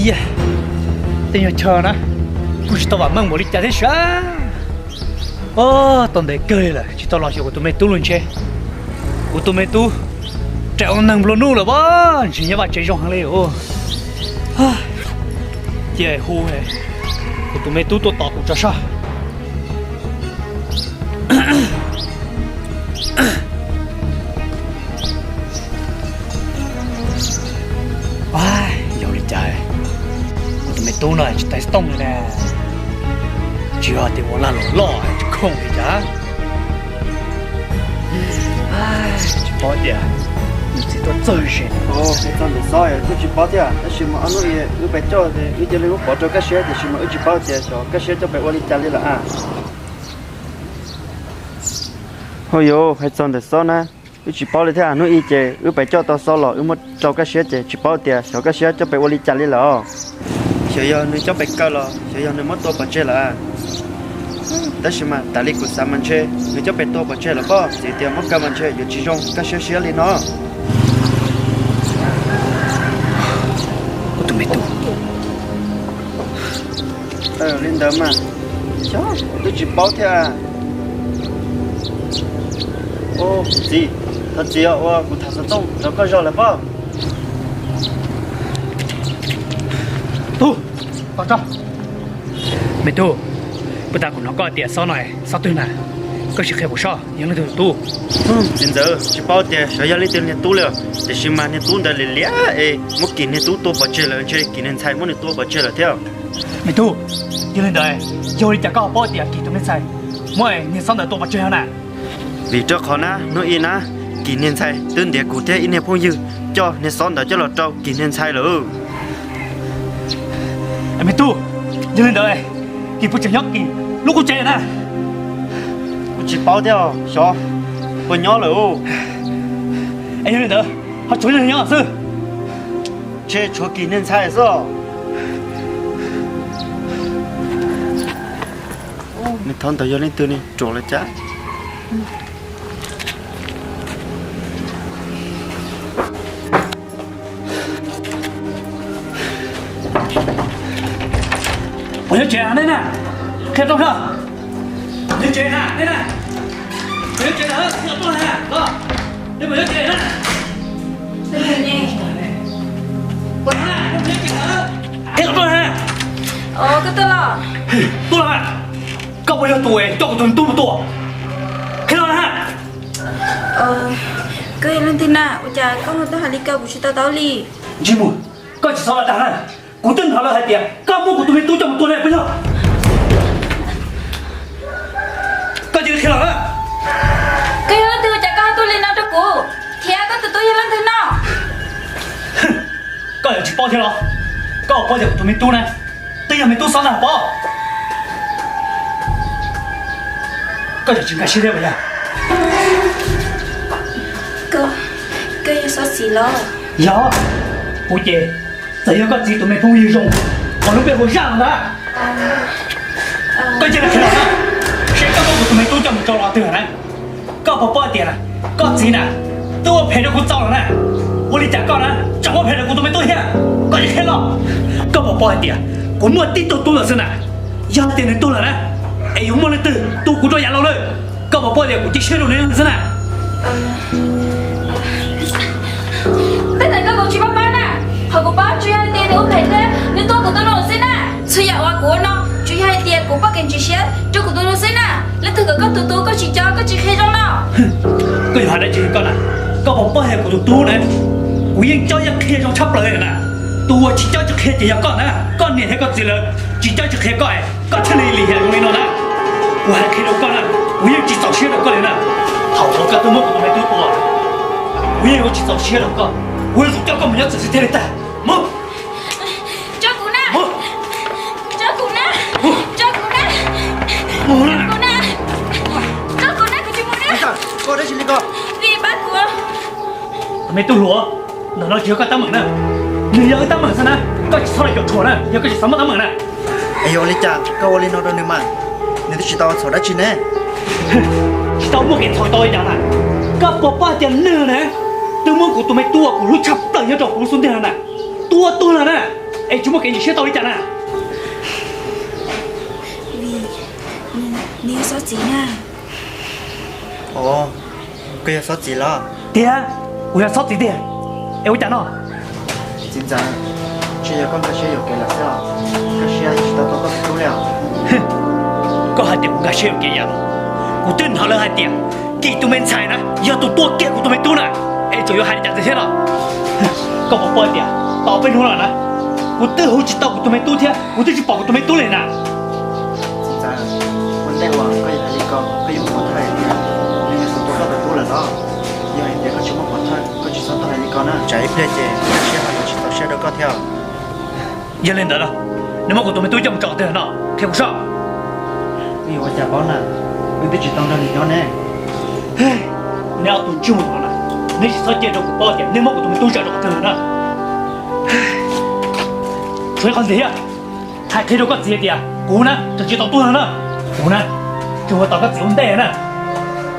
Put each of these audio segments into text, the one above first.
Yog tej nyuag chaw na, kuj tsis tau vam meej npaum li cas thiab sav. Tau ntev kawg lawm tsis tau los xyuas kuv tus me tub los ntshe kuv tus me tub rais ua neeg nplua nuj lawm as, ntshe nyob vaj tsev zoo heev li os. Cia hu kuv tus me tub tuaj tos kuv tso soj. Yog li cas kuv tus me tub no tsis tau xov tooj li na? Tsis yog tias ua lag luam loj tsis khoom li cas? Tsis paub tias nws txiv tuaj txog ze. Hais txog ntawm Xob kuj tsis paub thiab, tab sis mas ob hnub wb pais coj wb cia li muab pov rau Kaj Siab, tiam sis mas wb tsis paub tias xyov Kaj Siab coj pem ua li cas li lawm a. Hauj yus, hais txog ntawm Xob na, wb tsis paub li thiab. Hnub i ces wb pais coj tau Xob los wb muab rau Kaj Siab ces tsis paub tias xyov Kaj Siab coj pem ua li cas li lawm os. Xyov yog nws coj pem kaw los xyov yog nws muab tua pov tseg lawm. Tab sis mas tas li kuv xav mas ntshe nws coj pem tua pov tseg lawm pob, txawm tias muab kaw mas ntshe yuav tsis zoo Kaj Siab siab li no. Kuv tus me tub. Li ntawd mas, xyov, kuv twb tsis paub thiab. Txiv, thov txim os uas kuv tham xov tooj rau koj zog lawm pob. Tub, me tub, puag ta kuv hnov koj tias Xob no, Xob twg na? Koj sim qhia kuv soj yog leej twg tus tub. Txiv ntxawm, tsis paub tias xyov yog leej twg niag tub li, tiam sis mas niag tub ntawd liam liam es muab Kim niag tub tua pov tseg lawm, ntshe Kim niag ntxhais muab nws tua pov tseg lawm thiab. Me tub, yog li ntawd, yog li cas koj ho paub tias Kim tus me ntxhais muab niag Xob ntawd tua pov tseg na? Vim rau qhov na, hnub i na, Kim niag ntxhais twb ntiav kuv thiab ib niag phooj ywg coj niag Xob ntawd coj los rau Kim niag ntxhais lawm. Me tub, yog li ntawd, Kim puas tseem nyob Kim lub qub tsev na? Kuv tsis paub thiab, xyov puas nyob lawm. Es yog li ntawd, ho tshuav leej twg nyob xwb? Ntshe tshuav Kim niag ntxhais xwb. Niag thaub ntawd yog leej twg ne, ruam li cas? Puas nyob tsev nej na? Qhia tuaj na. Nyob tsev na nej na? Puas nyob tsev na? Qhia tuaj na los. Nej puas nyob tsev na? Puas nyob na? Qhia tuaj na. Koj tuaj los? Tuaj los. Koj puas yog tus coj kuv tus me tub mus tua? Qhia los na. Koj yog leej twg na? Ua cas koj muaj tub hais li ko kuv tsis to taub li. Ntsej muag, koj tsis txhob lam dag na. Kuv twb hnov lawv hais tias koj muab kuv tus me tub coj mus tua ne puas yog? Koj cia li qhia los na. Koj yog leej twg ua cas koj ho tuaj li no rau kuv? Thiab koj tus tub yog leej twg no? Koj yuav tsis paub thiab los? Koj puas paub tias kuv tus me tub na twb yog me tub Xob ntag pob? Koj tseem tsis nkag siab thiab puas yog? Koj yog Xob txiv los? Yog, kuv ces txawm yog koj txiv tus me phooj ywg zoo uas lub npe hu Zaj los ntag. Koj cia li qhia los na, seb koj muab kuv tus me tub coj mus rau los twg na? Koj puas paub tias koj txiv na twb ua phem rau kuv txaus lawm na, ua li cas koj na tseem ua phem rau kuv tus me tub thiab? Koj cia li qhia los. Koj puas paub hais tias kuv muaj tib tug tub lawm xwb na, yog tias nws tuag lawm na, es yuav muaj leej twg tu kuv rau yav laus lawm? Koj puas paub tias kuv cia siab rau nws xwb na? Tej ntawd koj kuv tsis paub pab na, qhov kuv paub tsuas yog hais tias nws ua phem thiab nws tua kuv tus nus xwb na. Txhua yam uas kuv ua no tsuas yog hais tias kuv poj kev ntsis siab rau kuv tus nus xwb na. Leej twg kom koj tus tub koj tsis coj koj tsis qhia zoo no? Koj yuav hais dab tsi koj na? Koj puas paub tias kuv tus tub na, kuv yeej coj yeej qhia zoo tshaj plaws na. Tus uas tsis coj tsis qhia ces yog koj na, koj niam thiab koj txiv lawv tsis coj tsis qhia koj, koj thiaj li lim hiam zoo li no na. Kuv hais qhia rau koj na, kuv yeej tsis txaus siab rau koj li na. Thaum uas koj twb muab kuv tus me tub tua, kuv yeej yuav tsis txaus siab rau koj, kuv yuav tsum coj koj mus nyob txawm tsis tiag li tag. Mus. Tso kuv na. Tso kuv na. Tso kuv na. Tso kuv na, kuv tsis mus na. Koj dab tsi li ko? Vim pab kuv. Me tub hluas, ntawm no tsis yog koj teeb meem na, nws yog wb teeb meem xwb na. Koj tsis txhob los caum tshuam na yog koj tsis xav muaj teeb meem na. Es yuav ua li cas koj ua li no rau nws mas? Nws twb tsis tau txhaum dab tsi ne. Tsis tau muaj kev txhaum tau li cas na. Koj puas paub hais tias nws na twb muab kuv tus me tub uas kuv hlub tshaj plaws nyob rau kuv lub xub ntiag no na tua tuag lawm na. Es tsis muaj kev ntsim siab tau li cas na? Vim nws yog Xob txiv na. Ov, koj yog Xob txiv los? Tiag, kuv yog Xob txiv tiag. Es ua cas no? Txiv ntxawm, ntshe yog koj nkag siab yuam kev lawm xwb os. Nkag siab tsis tau tau koj tus tub li os. Koj hais tias kuv nkag siab yuam kev yam no, kuv twb hnov lawv hais tias Kim tus me ntxhais na yog tus tua kiag kuv tus me tub na, es tseem yuav hais li cas ntxiv thiab no? Koj puas paub tias tau peb hnub no na, kuv twb hu tsis tau kuv tus me tub thiab kuv twb tsis pom kuv tus me tub li na. Txiv ntxawm, ua ntej uas koj yuav hais li ko, koj yuav muab pov thawj hais tias nws yog tus tua koj tus tub lawm los? Yog hais tias koj tsis muab pov thawj, koj tsis txhob tuaj hais li ko na, tsam ib pliag ces nkag siab ho yuav tsis txaus siab rau koj thiab. Yog li ntawd los, neb muab kuv tus me tub coj mus tso twg no, qhia kuv soj. Wb yuav ua cas paub na, wb twb tsis tau nrog nws nyob ne. Neb ob tug ntsej muag no na, neb tsis txhob cia rau kuv paub tias neb muab kuv tus me tub zam rau qhov twg na. Tshuav ib qho ntxiv thiab, hais qhia rau koj txiv tias kuv na tseem tsis tau tuag no na. Kuv na tseem ua tos koj txiv ua ntej na,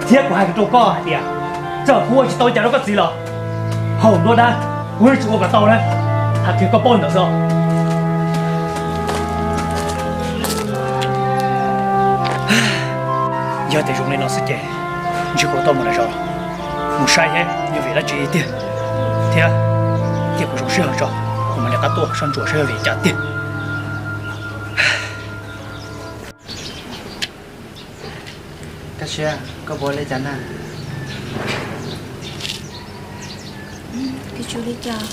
thiab kuv hais rau koj hais tias txawm kuv ua tsis tau li cas rau koj txiv los, hauv ntuab dab kuv yeej tsis ua kom tau na. Hais qhia koj paub ntawd xwb. Yog tias zoo li no xwb ces ntshe kuv tau mus lawm zos, mus saib seb yog vim dab tsi tiag, thiab cia kuv zoo sij hawm tso, kuv mam li qab tuaj soj ntsuam saib yog vim cas tiag. Kaj siab, koj puas ua li cas na? Kuv tsis ua li cas.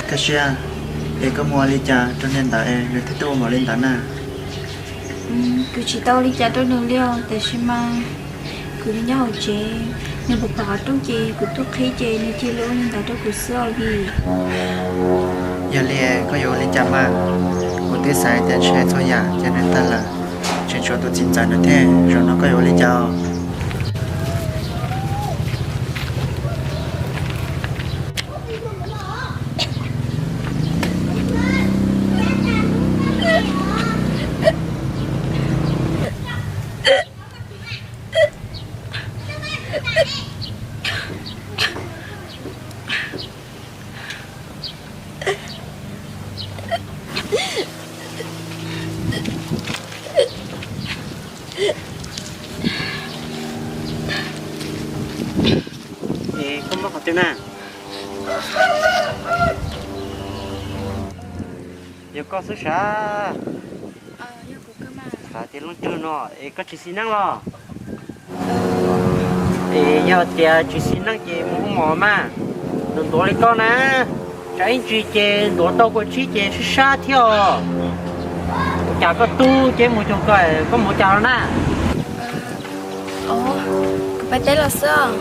Kaj siab, es koj mus ua li cas rau niag ntawd es nws thiaj tuaj ua npaum li ntawd na? Kuv tsis tau ua li cas rau nws li os, tiam sis mas kuv nyob hauv tsev, nws pom pom qhov rooj ces kuv tuaj qhib ces nws cia li ua li ntawd rau kuv xwb os Vij. Yog li koj yuav ua li cas mas? Kuv twb xav tias ntshe txhua yam ces nws tag lawm, tseem tshuav tus txiv ntxawm no thiab, zaum no koj yuav ua li cas? Es koj muab qhov twg na? Yog koj xwb sav? Xav tias leej twg no es koj tsis xis neej los? Es yog tias tsis xis neej ces mus hu mos mas. Ntuav ntuav li koj na, tsam ib ntsis ces ntuav tau kua tshib ces sab sab thiab os. Ua cas koj tub ces mus cuag koj, koj mus cas los na? Kuv pais teb los xwb.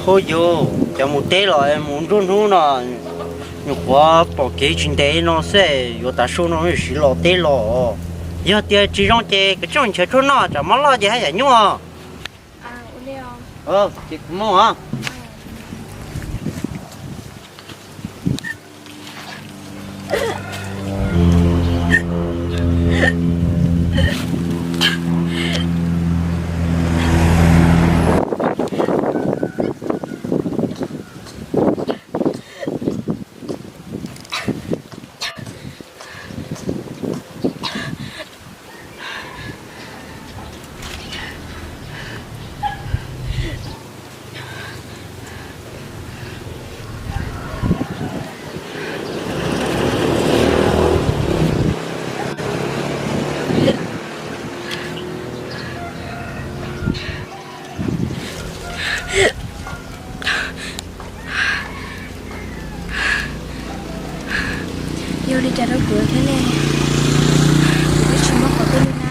Hu yus, cov mus teb los mus nruab hnub no, nyuam qhuav pom kev tsis ntev no xwb, yuav tav su no siv los teb los. Yog tias tsis zoo ces koj tsis nrhiav tshuaj noj, tsam mob loj ces haj yam nyuaj. Ces kuv mus os. Yog li cas rau kuv thiab ne? Kuv twb tsis muaj qhov twg li na.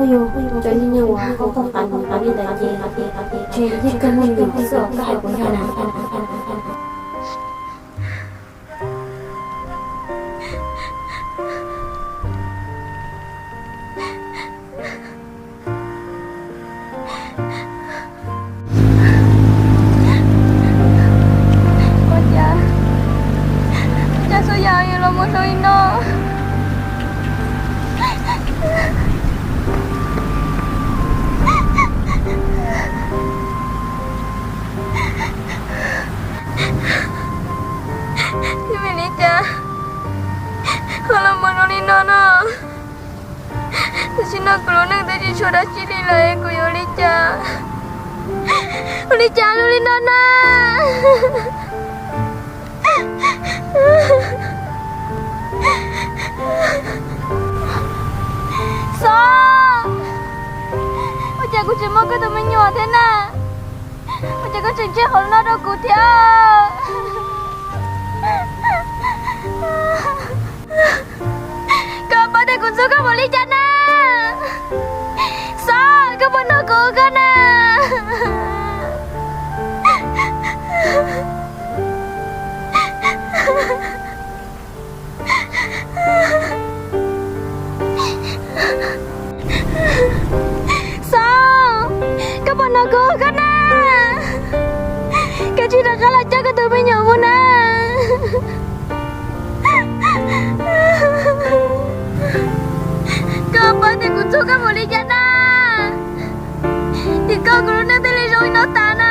Yog cov niag uas koj koj qav mus li ntawd ces ntshe yeej kawg muaj nyiam xwb os, koj hais puas yog na? Ua cas, cas xub yam yuav los mus zoo li no? Vim li cas ho los mus zoo li no no? Tam sim no kuv lub neej twb tsis tshuav dab tsi li lawm, kuv yuav ua li cas? Ua li cas zoo li no na? Xov, ua cas kuv tseem muaj koj tus me nyuam thiab na? Ua cas koj tseem ntseg qhov no rau kuv thiab? Koj paub tias kuv ntxub koj npaum li cas na? Xov, koj puas nug kuv koj na? Xov, koj puas nug kuv koj na? Koj tsis rov qab los coj koj tus me nyuam mus na. Koj paub tias kuv ntxub koj npaum li cas na? Tim koj kuv lub neej thiaj li zoo li no tas na.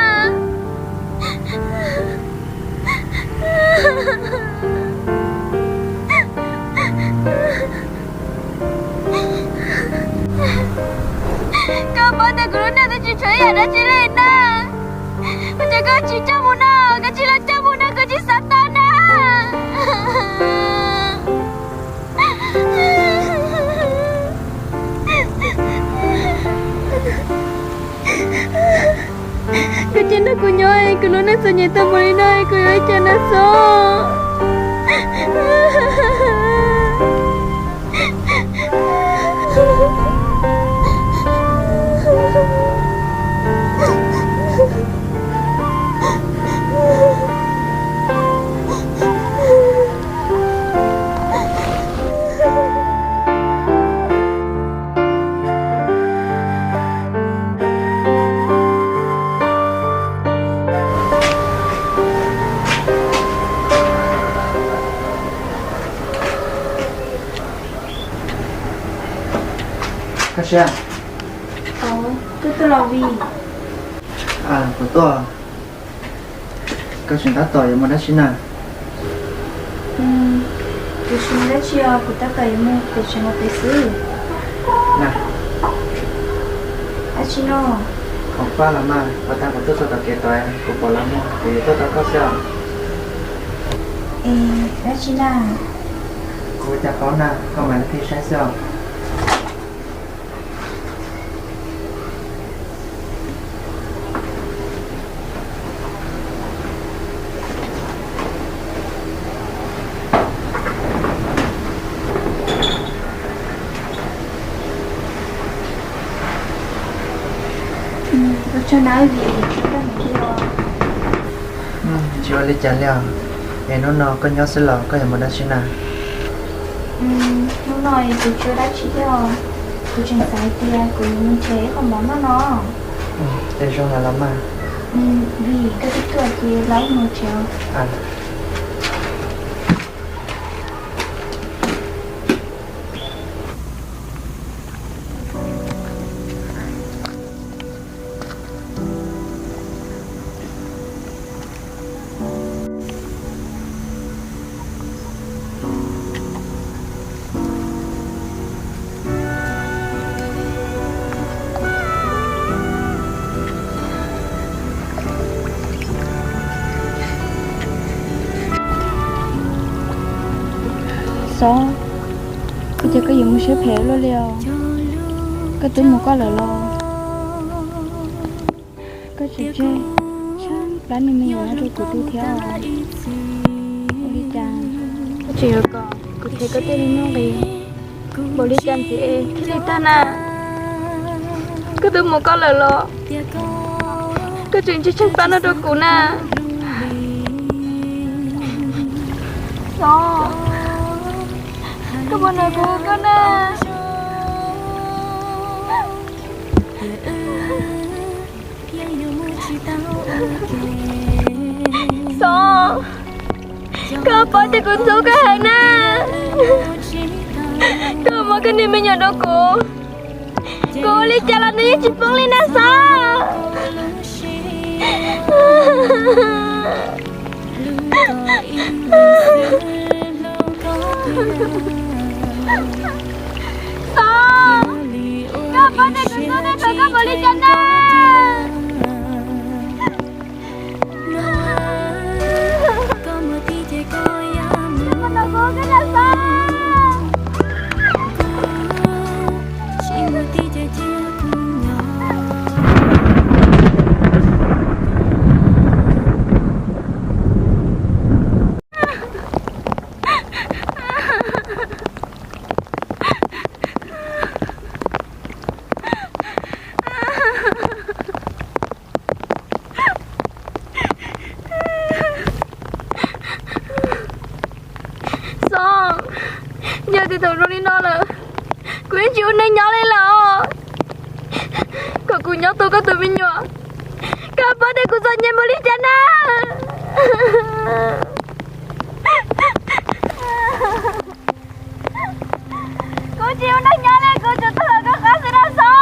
Koj paub tias kuv lub neej twb tsis tshuav ib yam dab tsi li na. Ua cas koj tsis coj mus no, koj tsis los coj mus no, kuv tsis xav tau na. Koj cia nrog kuv nyob, kuv lub neej txom nyem tag npaum li no, kuv yuav ua li cas na Xov? Koj siab. Koj tuaj los vim? Kuv tuaj. Koj tseem tab tom yuav mus dab tsi na? Kuv tsis mus dab tsi os, kuv tab tom yuav mus pem tsev mus pem xwb. Dab tsi no? Khoom pab los mas, ua tag kuv tuaj txog tom kev tod, kuv pom los mus, kuv yuav tuaj tos koj xwb os. Es dab tsi na? Kuv ua cas paub na, koj mam li saib xwb os. Ua tsaug na Vim, tsis ua li cas li os. Es hnub no koj nyob xwb los koj yuav mus dab tsi na? Hnub no kuv tsis ua dab tsi thiab os. Kuv tseem xav hais tias kuv yuav mus nrhiav ib qho mov noj no. Ces zoo los los mas. Vim koj twb tuaj ces los mus nrhiav. Xov, ua cas koj yuav mus siab phem luaj li os? Koj twb mus koj lawm los? Koj tseem tseg tshaib plab me me rau kuv tu thiab os. Ua li cas koj tseem yuav kom kuv thiab koj tej me nyuam nqi npaum li cas ntxiv thiaj li tag na? Twb mus koj lawm los koj tseem tsis tsheej pab no rau kuv na. Xov, koj puas nrog kuv ua koj na? Xov, koj paub tias kuv ntxub koj heev na. Koj muab koj niag me nyuam rau kuv, kuv ua li cas los nws yeej tsis poob li na Xov. Xov, koj paub tias kuv ntxub nej thaum koj mus li cas na. Xov, yog tias thaum zoo li no lawm, kuv yeej tsis ua neej nyob li lawm os. Kom kuv nyob tu koj tus me nyuam, koj paub tias kuv txom nyem npaum li cas na. Kuv tsis ua neej nyob li, kuv tsuas tuag hlawv koj qab xwb no Xov.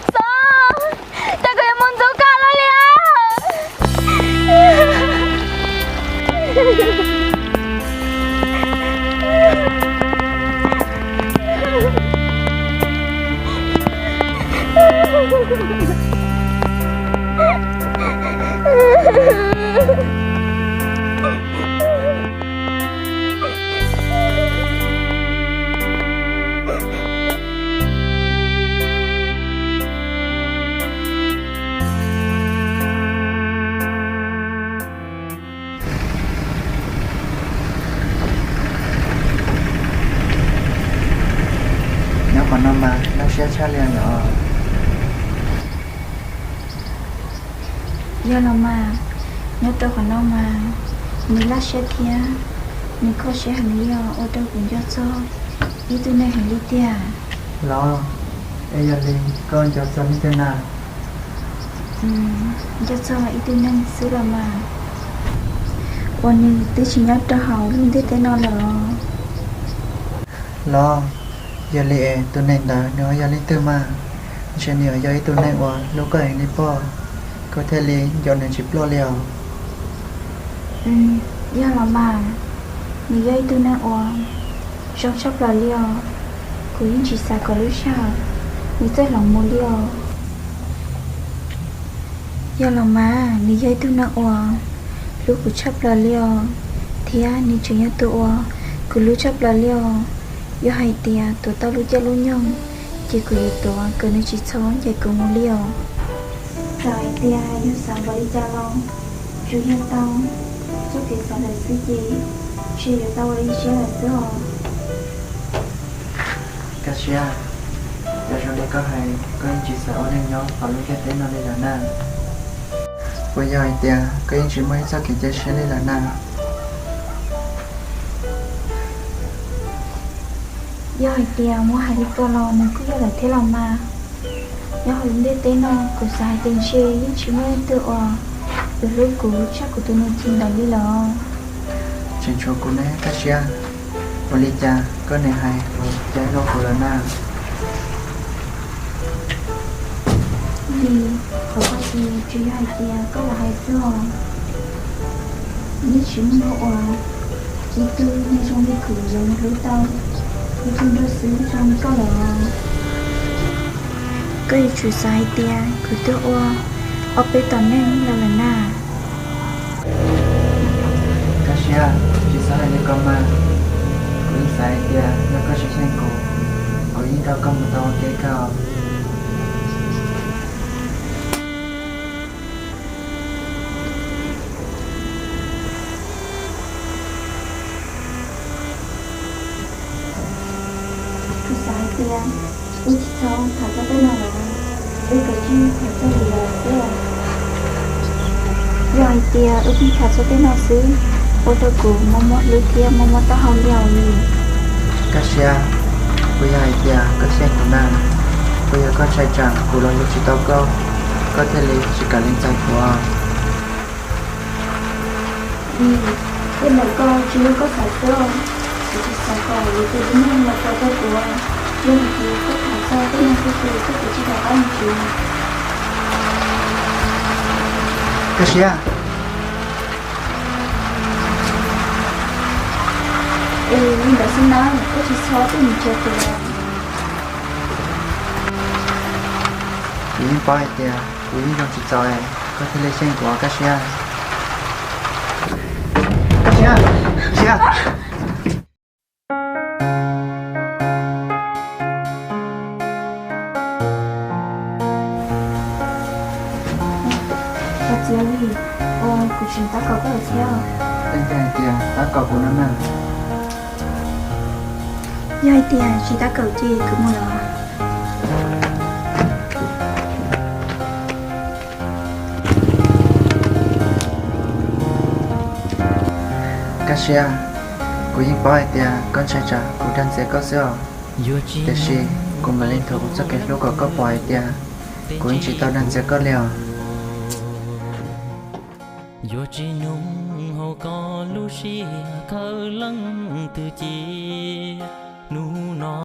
Xov, cas koj yuav mus ntxub koj luaj li os? Nyob qhov no mas laj siab tshaj li os. Yog los mas, nyob rau qhov no mas nws laj siab thiab nws kho siab heev li os, ua rau kuv nco txog ib tug neeg heev li tiag. Los, es yog li koj nco txog leej twg na? Nco txog ib tug neeg xwb los mas, uas nws twb tsis nyob rau hauv lub ntiaj teb no lawm. Los, yog li es tus neeg ntawd nws ho yog leej twg mas? Ntshe nws yuav yog ib tug neeg uas hlub koj heev li pob, koj thiaj li nco nws tsis ploj li os. Yog los mas, nws yog ib tug neeg uas zoo tshaj plaws li os. Kuv yeej tsis xav kom lub sij hawm nws txawj hloov mus li os. Yog los mas, nws yog ib tug neeg uas hlub kuv tshaj plaws li os, thiab nws tseem yog tus uas kuv hlub tshaj plaws li os. Yog hais tias tuav tau lub caij lub nyoog, ces kuv yuav tuav kom nws tsis txhob ncaim kuv mus li os. Txawm hais tias yus xav npaum li cas los tsuas yog tau txoj kev xav lawm xwb ces ntshe yuav tau ua ib siab lawm xwb os. Kaj siab, yog zoo li koj hais koj yeej tsis xav ua neej nyob hauv lub ntiaj teb no li lawm na. Puas yog hais tias koj yeej tsis muaj ib txoj kev cia siab li lawm na? Yog hais tias muab hais li ko los nws kuj yog lawm thiab los mas. Nyob hauv lub ntiaj teb no kuv xav hais tias ntshe yeej tsis muaj leej twg uas yuav hlub kuv tshaj kuv tus niam Ci ntawd li lawm. Tseem tshuav kuv ne Kab Siab, ua li cas koj niaj hais cai dua kuv lawm na? Li, qhov koj tias tsuas yog hais tias koj los hais xwb os. Yeej tsis muaj hnub uas ib tug neeg zoo li kuv yuav mus hlub tau ib tug nraug xwb zoo li koj lawm. Koj yuav tsum xav hais tias kuv twb ua ob peb tom neej los lawm na. Kab Siab, tsis txhob hais li ko mas. Kuv yeej xav hais tias yog koj tsis xyeej kuv, kuv yeej nrog koj mus tau ua ke kawg. Kuv xav hais tias wb tsis txhob tham txog tej no lawm, wb kav tsij tham txog lwm yam xwb. Yog hais tias wb pheej tham txog tej no xwb, ua rau kuv mob mob hlwb thiab mob mob taub hau li os. Kab Siab, puas yog hais tias koj xyeej kuv na? Puas yog koj ntshai tsam kuv los hlub tsis tau koj, koj thiaj li tsis kam lees txais kuv? Tej ntawm ko tsuas yog koj xav xwb, kuv tsis xav kom yuav tus tib neeg los tau rau kuv. Yog hais tias koj tham txog tej no xwb ces koj kav tsij rov qab mus tsev. Kab Siab. Es li ntawd xwb na, koj tsis txhob tuaj mus tsev kuv lawm. Kuv yeej paub hais tias kuv yeej zoo tsis txaus, koj thiaj li xyeej kuv os Kab Siab. Kab Siab, Kab Siab. Koj txiv li, ua kuv tseem tab kaum koj lawm thiab. Tej ntawd hais tias tab kaum kuv no na. Yog hais tias tsis tab kaum ces kuv mus lawm. Kab Siab, kuv yeej paub hais tias koj ntshai tsam kuv dag ntxias koj xwb os. Tiam sis kuv mam li nthuav kuv txoj kev hlub kom koj pom hais tias kuv yeej tsis tau dag ntxias koj li os. Yuav tsis nug hauv koj lub siab khaws leej twg cia.